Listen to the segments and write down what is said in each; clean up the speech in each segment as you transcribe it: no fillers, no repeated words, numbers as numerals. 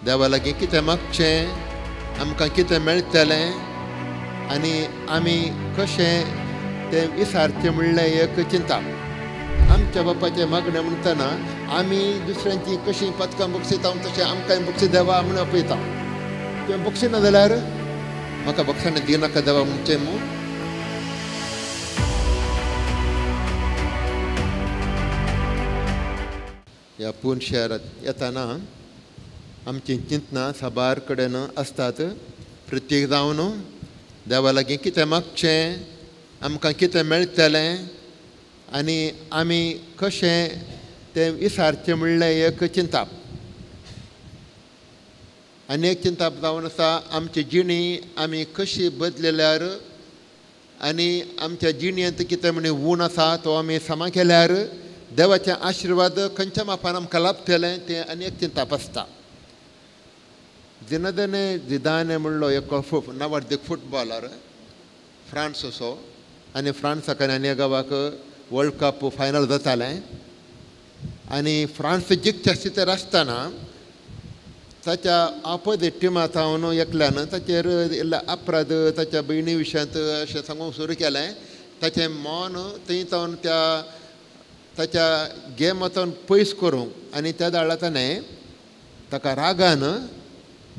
देवा लागीं कितें मागचें, आमकां कितें मेळटलें आनी आमी कशें तें विसारचें म्हणलें एक चिंता. आमच्या बापाचें मागणें म्हणटना आमी दुसऱ्यांची कशीं पदकां बक्षिता तशें आमकांय बक्षी देवा म्हूण आपयता. तुवें बक्षिना जाल्यार म्हाका बक्षाणें दिनाका देवा म्हणचें मू. ह्या पूर्ण शहरांत येताना आमचीं चिंतनां साबार कडेन आसतात. प्रत्येक जावन देवा लागीं कितें मागचें, आमकां कितें मेळटलें आनी आमी कशें तें विसारचें म्हणलें एक चिंताप. आनी एक चिंताप जावन आसा आमची जिणी आमी कशी बदलल्यार आनी आमच्या जिणेंत कितें म्हण ऊण आसा तो आमी समा केल्यार देवाचे आशिर्वाद खंयच्या मापान आमकां लाभतलें तें आनी एक चिंताप आसता. जिनदने जिदाने म्हणलो एक नावाडदीक फुटबॉलर फ्रांस असो आनी फ्रांसाक आनी गांवाक वर्ल्ड कप फायनल जातालें आनी फ्रांस जिखच्या स्थितीर आसतना ताच्या ऑपोजीट टिमा सावन एकल्यान ताचेर अपराध ताच्या भयणी विशयांत अशें सांगूंक सुरू केलें. ताचें मन थंय सावन त्या ताच्या गेमांतून पयस करूंक आनी त्या दाळा ताणें ताका रागान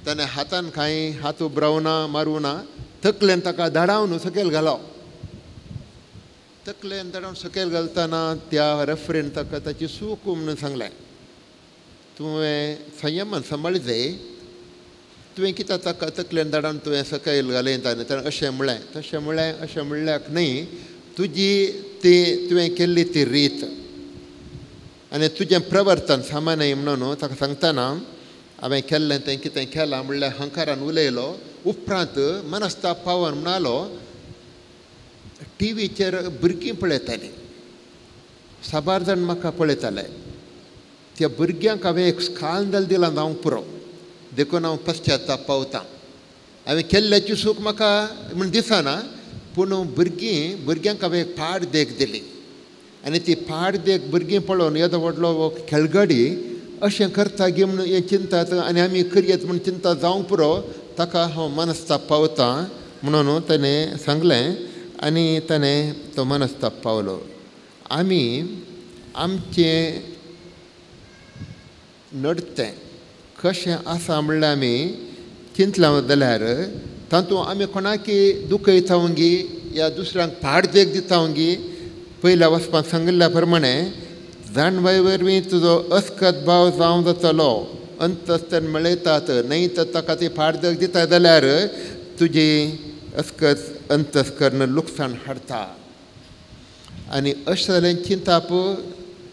ताणें हातान कांय हात उबरावना मारूना तकलेन ताका धाडावन सकयल घालो. तकलेन धाडावन सकयल घालतना त्या रेफरीन ताका ताची चूक म्हणून सांगलें, तुवें संयमान सांबाळी जाय, तुवें कित्याक ताका तकलेन धाडावन तुवें सकयल घालें ताणें ताणें अशें म्हणलें तशें म्हणलें अशें म्हणल्याक न्ही, तुजी ती तुवें केल्ली ती रीत आनी तुजें प्रवर्तन सामान्य म्हणून ताका सांगतना हांवें केल्लें तें कितें केलां म्हणल्यार हंकारान उलयलो. उपरांत मनस्ताप पावन म्हणालो टिवीचेर भुरगीं पळयतालीं, साबार जाण म्हाका पळयताले, त्या भुरग्यांक हांवें एक स्कांदल दिलां जावंक पुरो, देखून हांव पश्चाताप पावतां. हांवें केल्ल्याची सूख म्हाका म्हूण दिसना, पूण भुरग्यांक हांवें एक पाड देख दिली आनी ती पाड देख भुरगीं पळोवन येदो व्हडलो खेळगडी अशें करता गी म्हूण हें चिंतात आनी आमी करयत म्हूण चिंता जावंक पुरो, ताका हांव मनस्ताप पावतां म्हणून ताणें सांगलें आनी ताणें तो मनस्ताप पावलो. आमी आमचें नडतें कशें आसा म्हणल्यार आमी चिंतलां जाल्यार तातूंत आमी कोणाकी दुखयतावंगी या दुसऱ्यांक पाड देख दितावंगी. पयल्या वचपाक सांगिल्ल्या प्रमाणे जाणवाय वरवीं तुजो अस्कत भाव जावं जातलो, अंतस्तन मेळयतात न्हय तर ताका ती पाड देख दिता जाल्यार तुजी अस्कत अंतस्कर्ण लुकसाण हाडटा. आनी अशें जाल्यार चिंताप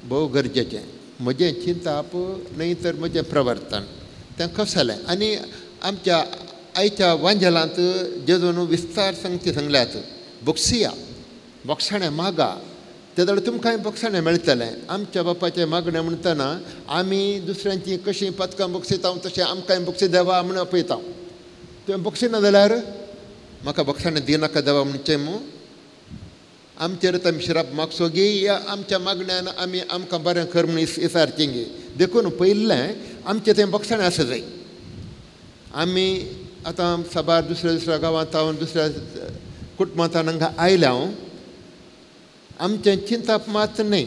भोव गरजेचें. म्हजें चिंताप न्हय तर म्हजें प्रवर्तन तें कशें जालें. आनी आमच्या आयच्या वांजेलांत जेजून विस्तार सांगचे सांगल्यात, बक्षिया बक्षाणें मागा ते जाल्यार तुमकांय बक्षाणें मेळटलें. आमच्या बापाचें मागणें म्हणटना आमी दुसऱ्यांची कशीं पदकां बक्षिता तशें आमकांय बक्षी देवा म्हूण आपयता. तुवें बक्षिना जाल्यार म्हाका बक्षाणें दिनाका देवा म्हणचें मू. आमचेर आमी शिराप मागचो गी या आमच्या मागण्यान आमी आमकां बरें कर म्हूण विसारचें गी. देखून पयलें आमचें तें बक्षाणें आसा जाय. आमी आतां साबार दुसऱ्या दुसऱ्या गांवांत हांव दुसऱ्या कुटुंबांत हांगा आयल्या हांव, आमचें चिंतप मात न्हय,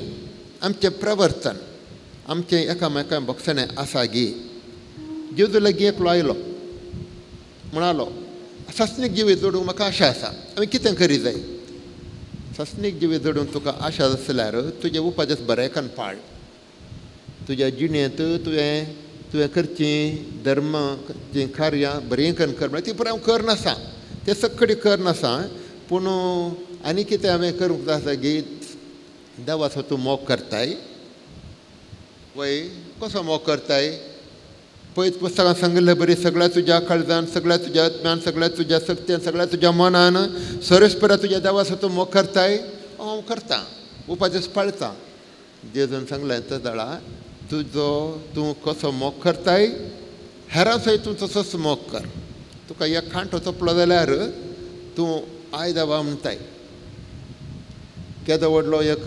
आमचें प्रवर्तन आमचें एकामेकां बक्षाणें आसा गी. जेजू लागीं एकलो आयलो म्हणालो सासणीक जिवीत जोडूंक म्हाका आशा आसा, हांवें कितें करी जाय. सासणीक जिवीत जोडूंक तुका आशा आसल्यार तुजें उपादेस बरें पाळ, तुज्या जिणेंत तुवें करचीं धर्म जीं कार्यां बरीं करून कर म्हळ्यार ती पुराय हांव करनासा, तें सगळें करनासा, पूण आनी कितें हांवें करूंक जाय आसा गी देवाचो तूं मोग करताय वय, कसो मोग करताय पळय पुस्तकां सांगिल्ले बरी सगळ्या तुज्या काळजान, सगळ्या तुज्या आत्म्यान, सगळ्या तुज्या शक्त्यान, सगळ्या तुज्या मनान सरस्परा तुज्या देवाचो तूं मोग करताय. हांव करतां, उपादेस पाळतां. जेजून सांगलें तदळा तुजो तूं कसो मोग करताय हेरां सयत तूं तसोच मोग कर. तुका एक कांटो तोपलो जाल्यार तूं I देवा म्हणटाय. केदो व्हडलो एक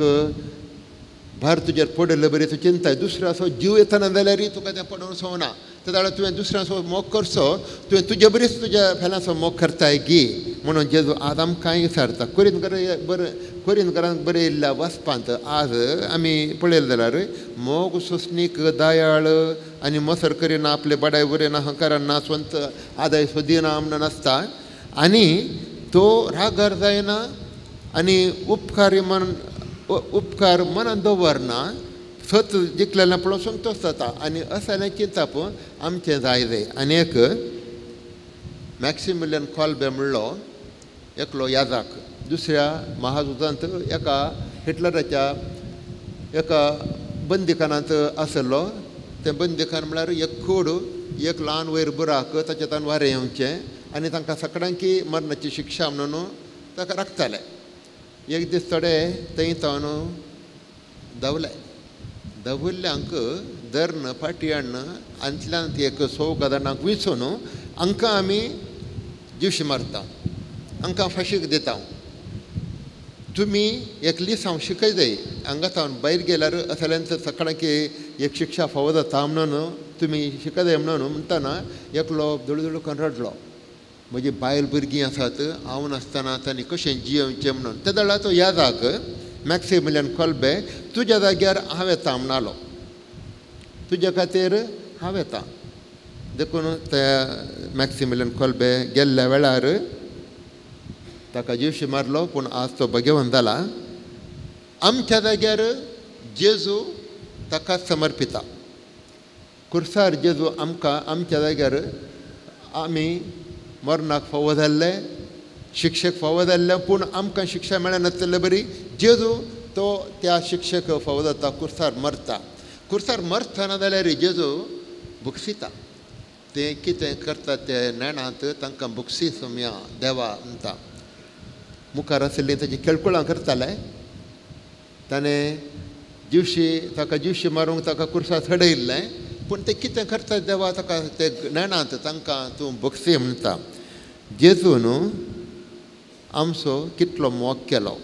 भार तुजेर पडले बरी तूं चिंताय दुसऱ्याचो जीव येतना जाल्यार तुका तें पडोवन सोवना ते जाल्यार तुवें दुसऱ्याचो मोग करचो तुवें तुजे बरीच तुज्या फेलांचो मोग करताय गी म्हणून जेजू आज आमकांय विचारता. कोरिंतकर बरें कोरिंतकरांक बरयल्ल्या वाचपांत आज आमी पळयलें जाल्यार मोग सोंसणीक दयाळ आनी मसर करिना आपले बडाय बरयना हंकारान स्वंत आदाय सोदिना म्हणून आसता आनी तो रागार जायना आनी उपकार मन उपकार मनान दवरना सत जिखलेलें पळोवन संतोश जाता आनी असलें चिंतप आमचें जाय जाय. आनी एक मॅक्सिमिलियन कॉल्बे म्हणलो एकलो याजाक दुसऱ्या महाझुजांत एका हिटलराच्या एका बंदीखानांत आसलो. तें बंदीखान म्हळ्यार एक खोड एक ल्हान वयर बुराक ताच्या तान वारें येवचें आनी तांकां सगळ्यांकी मरणाची शिक्षा म्हणून ताका राखताले. एक दीस थोडे थंय तावन धांवले धांविल्ल्यांक धरून फाटी हाडून हातल्यान एक 100 जाणांक विंचून हांकां आमी जिवशी मारता हांकां फाशीक दिता. तुमी एक लिसांव शिकय जाय हांगा तावन भायर गेल्यार असल्यांत सकाळकी एक शिक्षा फावो जाता म्हणून तुमी शिकय जाय म्हणून म्हणटना एकलो दुळदुळू करून रडलो म्हजी बायल भुरगीं आसात हांव नासतना तांणी कशें जियेवचें म्हणून. ते जाल्यार तो यादाक मॅक्सिमिलियन कोल्बे तुज्या जाग्यार हांव येता म्हणालो तुज्या खातीर हांव येता. देखून ते मॅक्सिमिलियन कोल्बे गेल्ल्या वेळार ताका जिवशी मारलो पूण आज तो भगेवन जाला. आमच्या जाग्यार जेजू ताका समर्पिता कुर्सार जेजू आमकां आमच्या जाग्यार आमी मरणाक फावो जाल्ले शिक्षक फावो जाल्ले पूण आमकां शिक्षा मेळनासले बरी जेजू तो त्या शिक्षक फावो जाता कुर्सार मरता. कुर्सार मरतना जाल्यार जेजू भुगसिता ते कितें करता ते नेणांत तांकां भुगसी सोम्या देवा म्हणटा. मुखार आशिल्ली ताची खेळकुळां करताले ताणें जिवशी ताका जिवशी मारूंक ताका कुर्सार चडयल्लें पूण ते कितें करता देवा ताका ते नेणांत तांकां तूं भोगसी म्हणटा. जेजून आमचो कितलो मोग केलो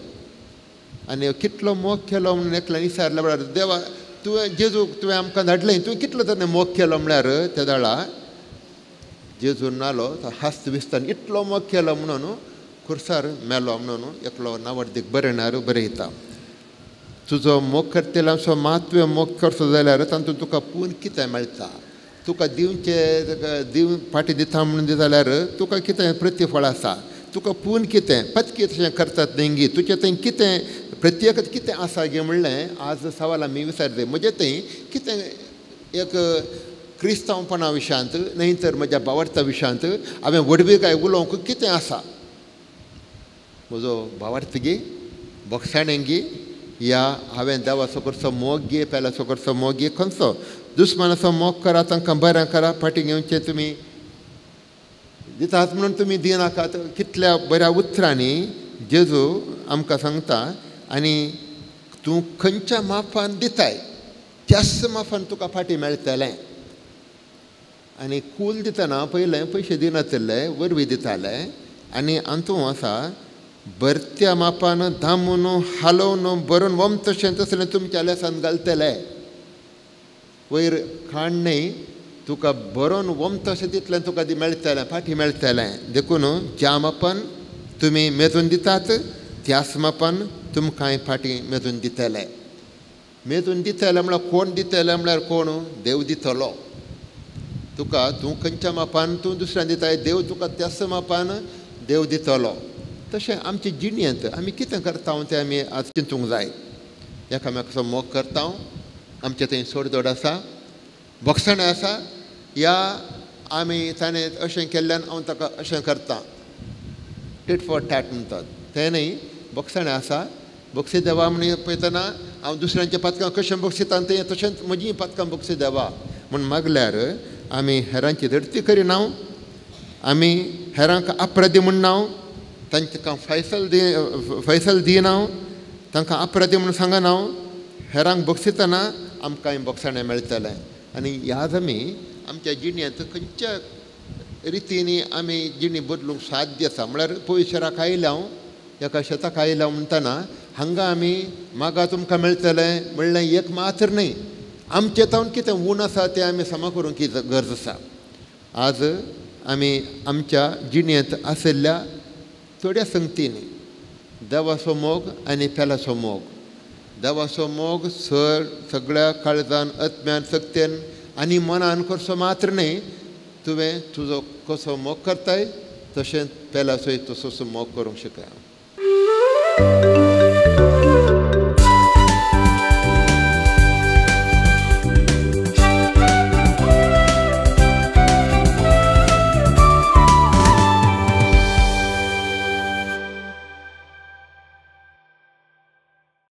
आनी कितलो मोग केलो म्हणून एकल्यान विचारलें म्हळ्यार देवा तुवें जेजूक तुवें आमकां धाडलें तुवें कितलो ताणें मोग केलो म्हळ्यार त्या दळा जेजून नालो तो हास्त विस्तान इतलो मोग केलो म्हणून खुर्सार मेलो म्हणून एकलो नावर्दीक बरयणार बरयता. तुजो मोग करतल्यांचो मात तुवें मोग करचो जाल्यार तातूंत तुका पूण कितें मेळटा तुका दिवचें दिव फाटीं दिता म्हणून दिता जाल्यार तुका कितें प्रतिफळ आसा तुका पूण कितें पत्की तशें करतात न्ही गी तुजें थंय कितें प्रत्येक कितें आसा गे म्हणलें आज सवाल आमी विचारले म्हजें थंय कितें एक क्रिस्तांवपणा विशयांत न्हय तर म्हज्या भावार्था विशयांत हांवें व्हडविकाय उलोवंक कितें आसा म्हजो भावार्थ गी भोगसाणें गी या हांवें देवाचो करचो मोग गे पेल्याचो करचो मोग गे खंयचो दुस्मानाचो मोग करा तांकां बरें करा फाटीं घेवचें तुमी दितात म्हणून तुमी दिनाकात. कितल्या बऱ्या उतरांनी जेजू आमकां सांगता आनी तूं खंयच्या माफान दिताय त्याच माफान तुका फाटीं मेळटलें. आनी कूल दितना पयलें पयशे दिनासले वरवीं दिताले आनी हातूंत आसा भरत्या मापान दामून हालोवन भरून वम तशें तसलें तुमच्या लेसान घालतले वयर खाण न्हय तुका भरून वम तशें तितलें तुका ती मेळटलें फाटीं मेळटलें. देखून ज्या मापान तुमी मेजून दितात त्याच मापान तुमकांय फाटीं मेजून दितले. मेजून दितले म्हळ्यार कोण दितले म्हळ्यार कोण देव दितलो तुका. तूं खंयच्या मापान तूं दुसऱ्यान दिताय देव तुका त्याच मापान देव दितलो. तशें आमचे जिणेंत आमी कितें करता तें आमी आज चिंतूंक जाय. एकामेकाचो मोग करता आमचें थंय सोडदोड आसा भोगसणें आसा या आमी ताणें अशें केल्ल्यान हांव ताका अशें करता टीट फॉर टॅट म्हणटात तें न्हय भोगसणें आसा. भोगसी देवा म्हण पळयतना हांव दुसऱ्यांच्या पातकां कशें भोगसिता तें तशेंच म्हजीं पातकां भोगसी देवा म्हूण मागल्यार आमी हेरांची धडती करिना आमी हेरांक अपराधी म्हणना तांकां फैसल दिना तांकां अपराधी म्हणून सांगना हेरांक भोगसितना आमकांय भोगसाणें मेळटलें. आनी ह्या आमी आमच्या जिणेंत खंयच्या रितींनी आमी जिणी बदलूंक साध्य आसा म्हळ्यार पयशेराक आयल्या हांव एका शेताक आयल्या म्हणटना हांगा आमी मागा तुमकां मेळटलें म्हणलें एक मात्र न्हय, आमचे तावन कितें ऊन आसा तें आमी समा करूंक गरज आसा. आज आमी आमच्या जिणेंत आशिल्ल्या थोड्या संगतींनी देवाचो मोग आनी पेल्याचो मोग, देवाचो मोग सर सगळ्या काळजान आत्म्यान शक्तेन आनी मनान करचो मात्र न्हय, तुवें तुजो कसो मोग करताय तशें पेल्याचोय तसोच मोग करूंक शिकया.